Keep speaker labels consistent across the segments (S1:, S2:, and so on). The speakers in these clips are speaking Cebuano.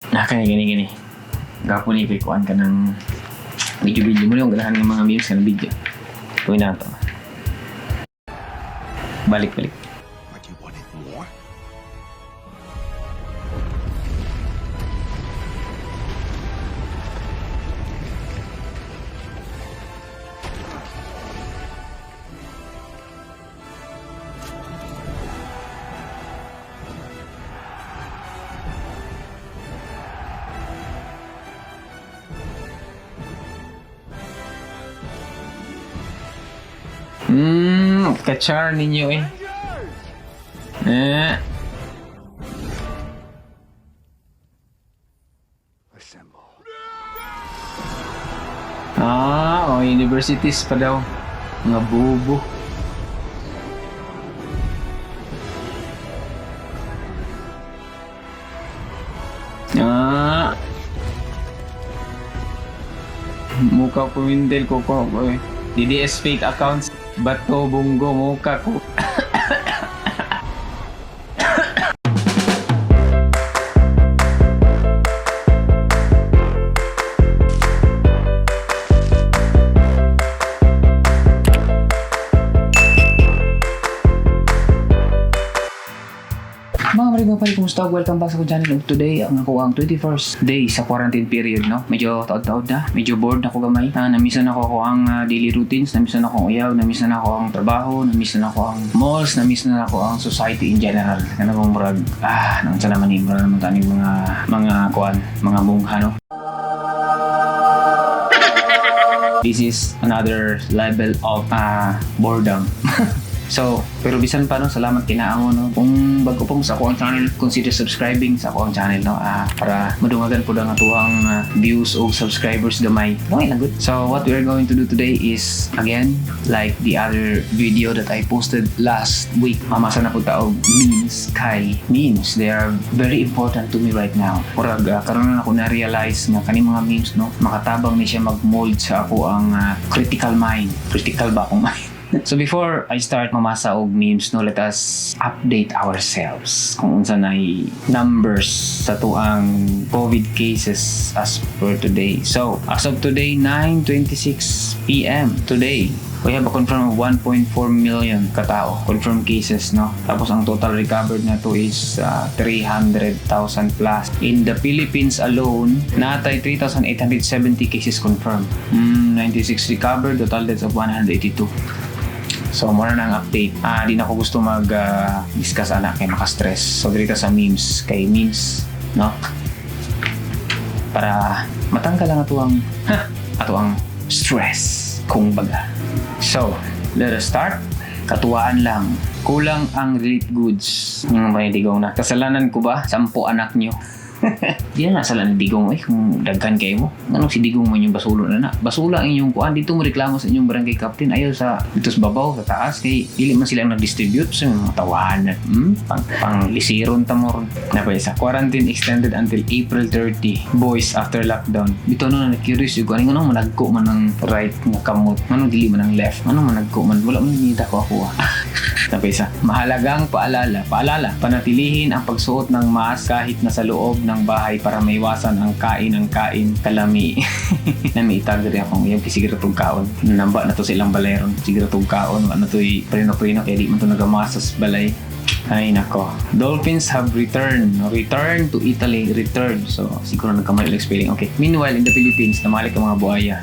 S1: Ah, kani gani gani. Gapon ni kay kuan ka ng video-video mo yung ganahan ng mga memes ka ng video. Tuwi na to. Balik, balik.
S2: But you wanted more?
S1: Kachar ninyo eh. Eh.
S2: Assemble.
S1: Ah, oh, universities pa daw. Mga bubo. Ah. Mukha pumindel ko ko. Eh. DDS fake accounts. Bato, bunggo, mukha ko. Mga marigo pare, kumusta? Welcome back sa akong channel. Today, ang ako ang 21st day sa quarantine period, no? Medyo taod-taod na, medyo bored na ako gamay. Namiss na ako ang daily routines, namiss na ako ang uyaw, namiss na ako ang trabaho, namiss na ako ang malls, namiss na ako ang society in general. Kana bang murag, nang sa naman ni, murag naman taning mga kuan, mga mungha, no? This is another level of boredom. So, pero bisan pa no, salamat kinaamo no. Kung bago pa mo sa ako ang channel, consider subscribing sa ako ang channel no, para madungagan po ang atuang views o subscribers gamay. Okay lang good. So, what we are going to do today is again like the other video that I posted last week. Mamasa na po taog memes kay memes. They are very important to me right now. Murag karon na ako na-realize nga kani mga memes no, makatabang ni siya mag-mold sa ako ang critical mind. Critical ba akong mind? So before I start mamasa og memes no, let us update ourselves kung unsa nay numbers sa tuang COVID cases as per today. So as of today, 9:26 PM today, we have a confirm of 1.4 million katao confirmed cases no. Tapos ang total recovered na to is 300,000 plus. In the Philippines alone, natay 3,870 cases confirmed. 96 recovered, total deaths of 182. So, muna na ang update. Di na ako gusto mag-discuss ana kay maka-stress. So, dito sa memes, kay memes, no? Para matanggal lang ato ang stress, kung baga. So, let us start. Katuwaan lang. Kulang ang relief goods. Yung mga digong na. Kasalanan ko ba? 10 anak nyo. Di na nasa lang digong eh kung daghan kayo mo. Anong si digong man yung basulo na na? Basula ang inyong kuan dito mo reklamo sa inyong barangay captain ayaw sa dito sa babaw sa taas kay dili man sila ang nag-distribute sa mga tawanan. Pang lisiron ta mo ron. Na pa isa. Quarantine extended until April 30. Boys after lockdown. Dito no na curious yung ano anong managko man ang right nga kamot. Anong dili man ang left. Anong managko man wala man nita ko ako. Tapos isa, mahalagang paalala, paalala, panatilihin ang pagsuot ng mask kahit nasa loob ng bahay para maiwasan ang kain ng kain kalami. Nami itag diri akong iyang kisiguro tug kaon. Namba na to sa ilang balayron. Siguro tug kaon, wa na to'y preno-preno kaya di man to nagamasas balay. Ay nako. Dolphins have returned. Return to Italy. Return. So, siguro nagkamali lang spelling. Okay. Meanwhile, in the Philippines, namalik ang mga buhaya.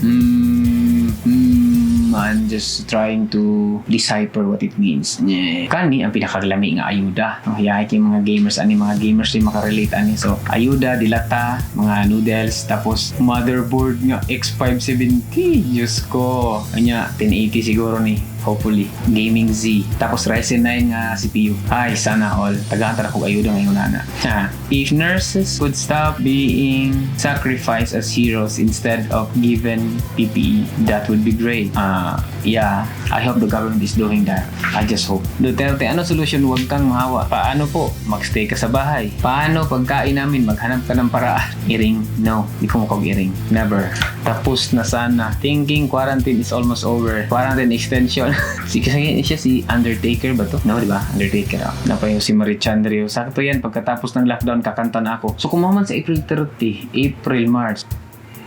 S1: I'm just trying to decipher what it means. Yeah. Kani ang pinakaglami nga ayuda. No, hiyahay kay mga gamers ani mga gamers din makarelate ani. So, ayuda, dilata, mga noodles, tapos motherboard nga X570. Diyos ko. Anya, 1080 siguro ni. Hopefully. Gaming Z. Tapos Ryzen 9 nga CPU. Ay, sana all. Tagaan tara kog ayuda ngayon na. Ha. If nurses would stop being sacrificed as heroes instead of given PPE, that would be great. Yeah. I hope the government is doing that. I just hope. Duterte, ano solution? Huwag kang mahawa. Paano po? Magstay ka sa bahay. Paano pagkain namin? Maghanap ka ng paraan. Iring? No. Di ko mukhang iring. Never. Tapos na sana. Thinking quarantine is almost over. Quarantine extension. Si kasi siya si Undertaker ba to? No, di ba? Undertaker. Ah. Napayo si Marichandrio. Sakto yan. Pagkatapos ng lockdown, kakanta na ako. So, kung man sa April 30, April, March,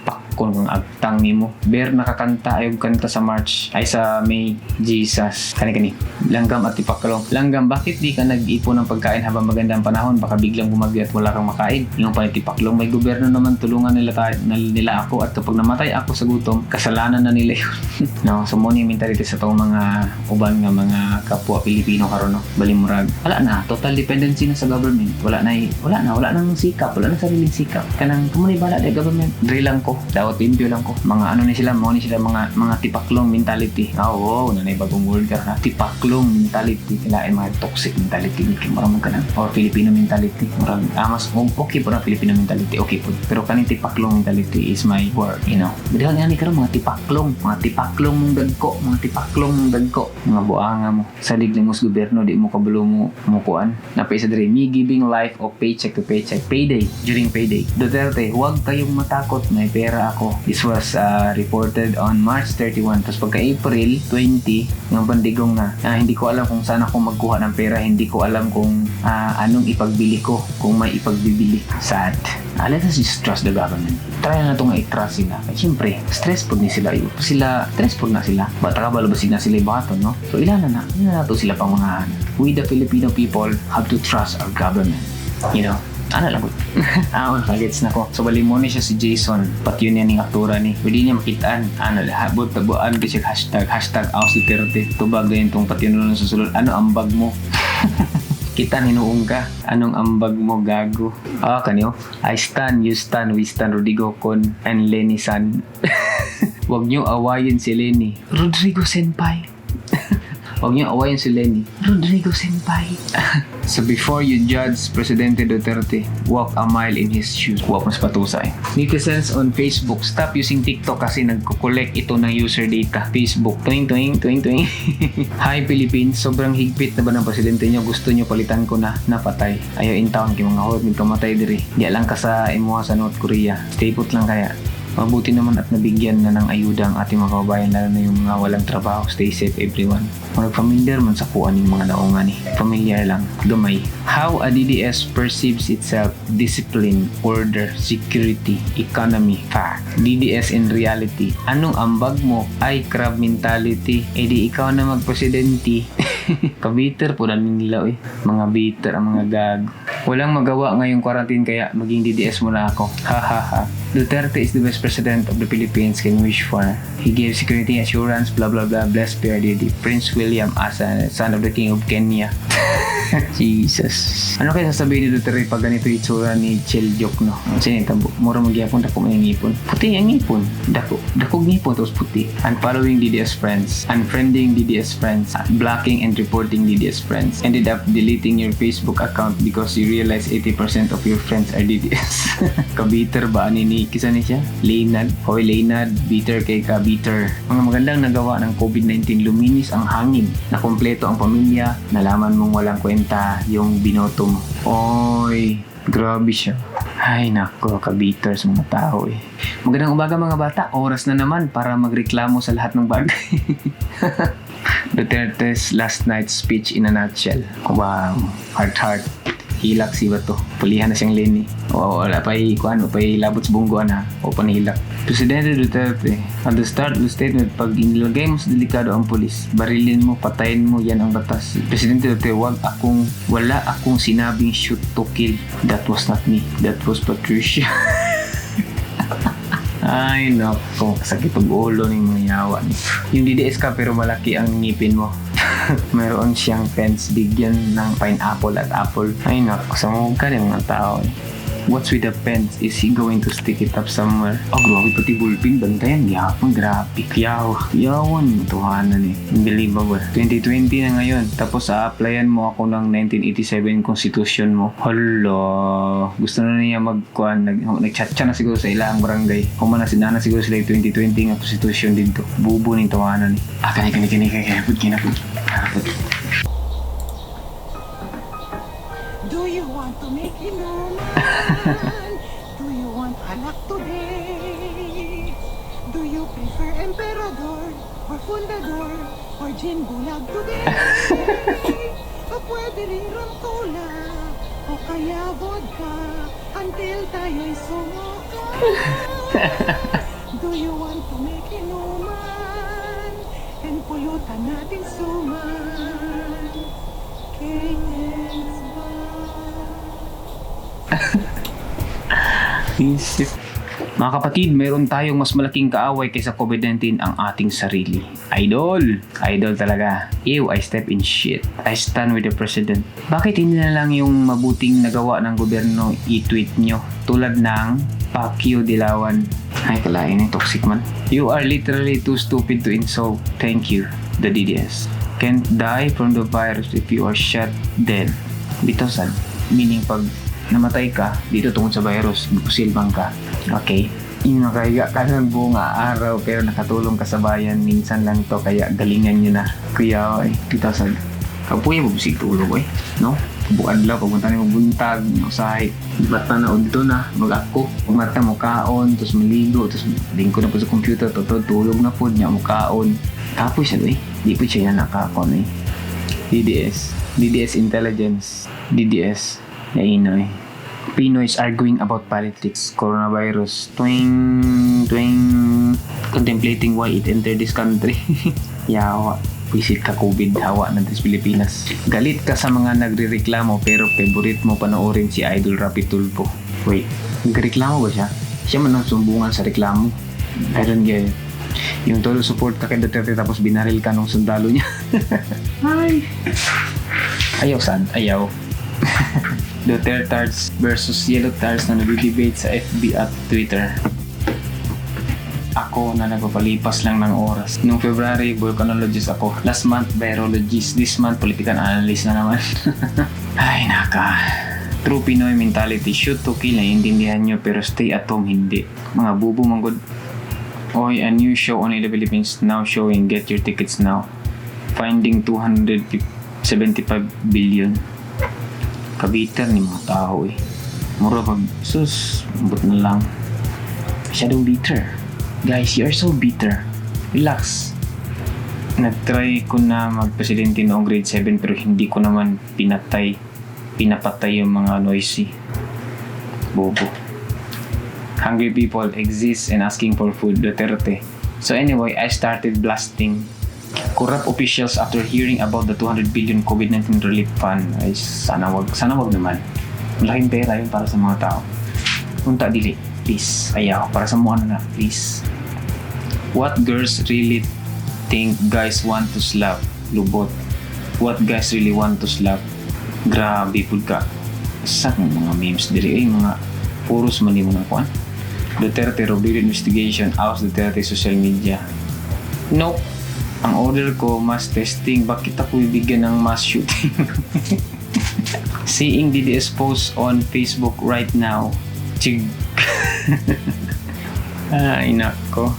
S1: pakon kang agtang nimo. Ber nakakanta ayog kanta sa March ay sa May. Jesus. Kani kani. Langgam at tipaklong. Langgam, bakit di ka nag-ipon ng pagkain habang maganda ang panahon? Baka biglang bumagyo at wala kang makain. Yung pa tipaklong, may gobyerno naman, tulungan nila tayo, nila ako at kapag namatay ako sa gutom, kasalanan na nila yun. No, so mo ni mentality sa tong mga uban nga mga kapwa Pilipino karon, no. Balimurag. Wala na, total dependency na sa government. Wala na, wala na, wala nang sikap, wala nang sariling sikap. Kanang kamo ni bala di government. Dre lang ko, dawat limpyo lang ko. Mga ano ni sila, mo ni sila mga tipaklong mentality. Oh, wow, na bagong word ka na. Tipaklong mentality. Kila ay mga toxic mentality ni kay murag ka or Filipino mentality. Murag mas okay po na Filipino mentality, okay po. Pero kaning tipaklong mentality is my word. Daghan nga ni karon mga tipaklong mong dagko, mga tipaklong mong dagko, mga buanga mo. Salig lang mo sa gobyerno, di mo kabalo mo mo kuan. Napay sa diri, me giving life of paycheck to paycheck, payday, during payday. Duterte, huwag kayong matakot, may pera ako. This was reported on March 31. Tapos pagka April 20, ng bandigong na, hindi ko alam kung saan ako magkuha ng pera, hindi ko alam kung anong ipagbili ko, kung may ipagbibili. Sad. Let us just trust the government. Try na itong i-trust sila. At siyempre, stress po ni sila. Sila, stress po na sila. Bata ka ba, basig na sila ibaton, no? So, ilan na na. Ilan na to sila pang mga. We, the Filipino people, have to trust our government. You know? Ano lang ko? Gets na ko. So, bali mo ni siya si Jason. Patyon niya ning aktura ni. Pwede niya makitaan. Ano, habot, tabuan ko siya hashtag, #OustDuterte. Tubag din itong patyon nun sa sulod. Ano ang bag mo? Kita hinuong ka. Anong ambag mo, gago? Ah, kanyo. I stand, you stand, we stand, Rodrigo Con and Leni San. Huwag niyo awayin si Leni. Rodrigo Senpai. Huwag niyo awayin si Leni. Rodrigo Senpai. So before you judge Presidente Duterte, walk a mile in his shoes. Walk mas patusa eh. Netizens on Facebook, stop using TikTok kasi nagko-collect ito ng user data. Facebook, tuwing tuwing tuwing tuwing. Hi Philippines, sobrang higpit na ba ng presidente niyo? Gusto niyo palitan ko na, napatay. Ayaw in town kay mga horod kamatay diri. Di lang ka sa imuha sa North Korea. Stay put lang kaya. Mabuti naman at nabigyan na ng ayuda ang ating mga kababayan, lalo na yung mga walang trabaho. Stay safe, everyone. Mga familiar man sa kuan yung mga naunga ni. Familiar lang. Gamay. How a DDS perceives itself: discipline, order, security, economy, fact. DDS in reality. Anong ambag mo? Ay, crab mentality. Eh di ikaw na magpresidente. Kabiter po na nila eh. Mga bitter ang mga gag. Walang magawa ngayong quarantine kaya maging DDS muna ako. Ha ha ha. Duterte is the best president of the Philippines can wish for. He gave security assurance, blah blah blah. Bless PRRD. Prince William as a son of the King of Kenya. Jesus. Ano kaya sasabihin ni Duterte pag ganito itsura ni Chel Diokno, no? Sino yung tabo? Mura magyapon, dako may ngipon. Puti ang ngipon. Dako. Dako ngipon, tapos puti. Unfollowing DDS friends. Unfriending DDS friends. Blocking and reporting DDS friends. Ended up deleting your Facebook account because you realize 80% of your friends are DDS. Kabiter ba ani ni kisa ni siya? Leynad. Hoy Leynad, bitter kay ka bitter. Mga magandang nagawa ng COVID-19: luminis ang hangin, nakumpleto ang pamilya, nalaman mong walang kwenta yung binoto mo. Oy, grabe siya. Ay nako, kabiter sa mga tao eh. Magandang umaga, mga bata. Oras na naman para magreklamo sa lahat ng bagay. Duterte's last night's speech in a nutshell. Wow, heart heart. Hilak si Bato. Pulihan na siyang Leni. O wala pa kuan, pa labot sa bunggoan ha. O panihilak. Presidente Duterte, at the start of the statement, pag inilagay mo sa delikado ang pulis, barilin mo, patayin mo, yan ang batas. Presidente Duterte, wala akong sinabing shoot to kill. That was not me. That was Patricia. Ay, nako. Sakit pag ulo ng mga yawa ni. Yung DDS ka pero malaki ang ngipin mo. Meron siyang fence, bigyan ng pineapple at apple. Ay, nako. Sa ka ng mga tao eh. What's with the pens? Is he going to stick it up somewhere? Oh, grabe pati ballpen. Bantayan. Gihapon, grabe. Yaw. Yawan. Tuhanan eh. Unbelievable. 2020 na ngayon. Tapos a-applyan mo ako ng 1987 Constitution mo. Hala. Gusto na niya magkuan. Nag-chat na siguro sa ilang barangay. Human na, na siguro sila yung 2020 nga Constitution dito. Bubo ning tawanan eh. Ah, kani, kani, kani, kani, kani, kani, kani.
S3: Do you want to make inuman? Do you want alak today? Prefer Emperador or Fundador or Gin Bulag today? O pwede ring rum cola o kaya vodka until tayo'y sumuka. Do you want to make inuman and pulutan natin suman? KX ba?
S1: Isip. Mga kapatid, meron tayong mas malaking kaaway kaysa COVID-19, ang ating sarili. Idol! Idol talaga. Ew, I step in shit. I stand with the president. Bakit hindi na lang yung mabuting nagawa ng gobyerno i-tweet nyo? Tulad ng Pacquiao Dilawan. Ay, kalain yung toxic man. You are literally too stupid to insult. Thank you, the DDS. Can't die from the virus if you are shot dead. Bitaw sad. Meaning pag namatay ka, dito tungkol sa virus, pusil bang ka. Okay? Yung nakahiga ka ng buong araw pero nakatulong ka sa bayan, minsan lang to, kaya galingan nyo na. Kuya, ay, bitaw sad. Kapuya mo bisig tulog eh, no? Buong adlaw, pagpunta ni mo buntag, usahay. Mata na udto na, mag-ako. Pag mata mo kaon, tapos maligo, tapos lingkod na po sa computer, totoo, tulog na po, niya mo kaon. Kapoy siya eh. Di po siya nakakon eh. DDS. DDS Intelligence. DDS. Naino eh. Pinoys arguing about politics, coronavirus, twing, twing, contemplating why it entered this country. Yawa. Visit ka COVID, hawa na sa Pilipinas. Galit ka sa mga nagrereklamo pero favorite mo panoorin si Idol Rapi Tulfo. Wait, nagreklamo ba siya? Siya man ang sumbungan sa reklamo. I don't get it. Yung todo support ka kay Duterte tapos binaril ka nung sundalo niya. Ay. Ayaw sad, ayaw. Duterte versus Yellow Tards na nagdi-debate sa FB at Twitter. Ako na nagpapalipas lang ng oras. Noong February, volcanologist ako. Last month, virologist. This month, political analyst na naman. Ay, naka. True Pinoy mentality. Shoot to kill, naiintindihan nyo, pero stay at home, hindi. Mga bubo, manggod. Oy, a new show on the Philippines now showing. Get your tickets now. Finding 275 billion. Ka-bitter ni mga tao eh. Mura pag, sus, ambot na lang. Masyadong bitter. Guys, you are so bitter. Relax. Nag-try ko na magpresidente noong grade 7 pero hindi ko naman pinapatay yung mga noisy. Bobo. Hungry people exist and asking for food. Duterte. So anyway, I started blasting corrupt officials after hearing about the 200 billion COVID-19 relief fund. Ay, sana wag naman. Malaking pera yun para sa mga tao. Unta dili, please. Ayaw, para sa mga na, please. What girls really think guys want to slap? Lubot. What guys really want to slap? Grabe pud ka. Sa mga memes diri ay mga puros man nimo na kuan. Duterte Robredo investigation oust Duterte social media. Nope. Ang order ko, mass testing. Bakit ako bibigyan ng mass shooting? Seeing DDS post on Facebook right now. Chig. Ay, nako.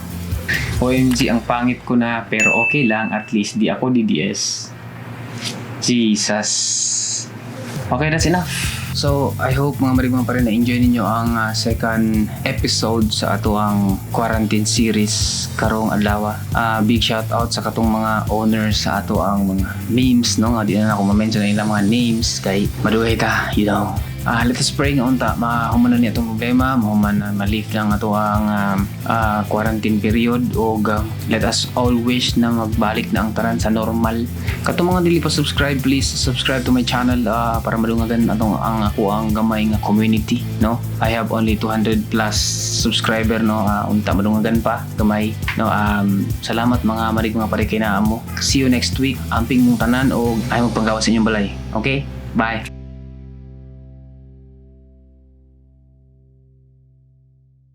S1: OMG, ang pangit ko na pero okay lang. At least di ako DDS. Jesus. Okay, that's enough. So, I hope, mga marigmang pa rin, na-enjoy ninyo ang second episode sa ato ang quarantine series karong adlaw. Big shout out sa katong mga owners sa ato ang mga memes, no? Nga di na ako ma-mention ang ilang mga names kay maduhay ta. Let us pray nga unta mahuman na ni atong problema, mahuman na ma-lift lang ato ang quarantine period og let us all wish na magbalik na ang tanan sa normal. Katong mga dili pa subscribe, please subscribe to my channel para madungagan atong ang ako ang gamay nga community, no? I have only 200 plus subscriber, no? Unta madungagan pa gamay, no? Salamat, mga marig mga pare kay naa mo. See you next week. Amping mong tanan og ay magpanggawas sa inyong balay. Okay? Bye.